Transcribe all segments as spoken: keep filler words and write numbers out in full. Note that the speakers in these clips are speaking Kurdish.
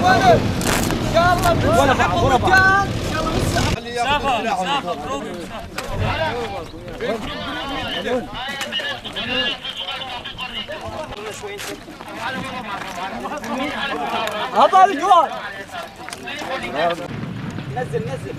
يا الله، من سحب المكان. يا الله، من سحب. مسافة، مسافة، بروبي، مسافة. هذا الجوار. نزل، نزل.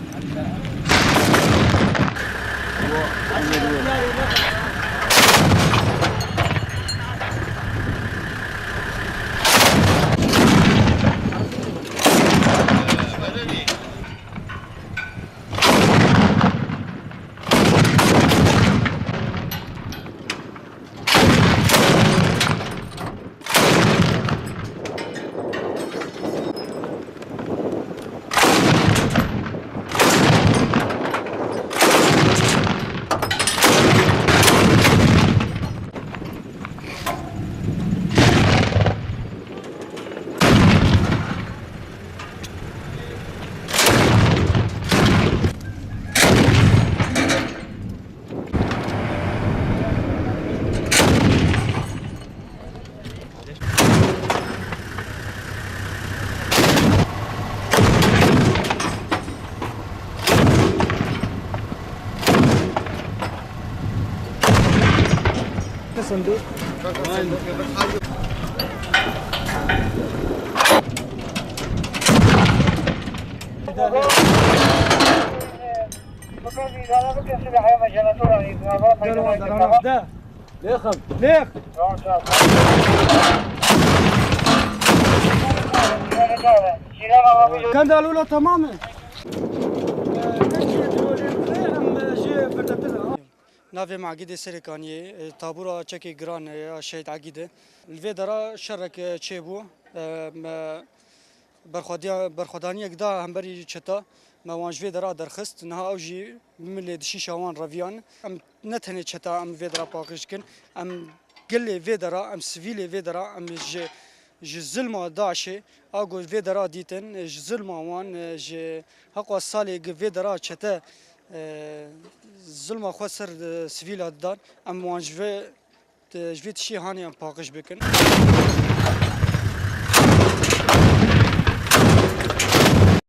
Lêxim. Lêx. Genda lûla tamam e. Navê me Egîdê Serêkaniyê, e, tabûra çekê giran, e, ya Şehîd Egîdê. Li vê dera şerek, e, çêbû. E, me berxwediya-, berxwedaniyek da hemberî çeta. Me wan ji vê dera derxist. Niha ew jî milê di şîşa wan reviyan. Em ne tenê çeta em vê dera paqij dikin. Em gelê vê dera, em sivîlê vê dera, em ji, ji zilma DAIŞê, a ku vê dera dîtin, ji zilma wan, ji heqa salê gi vê dera çete, e, zilma xwe ser, e, sivîla didan, em wan ji vê, ji vê tiştê hanê em paqij bikin.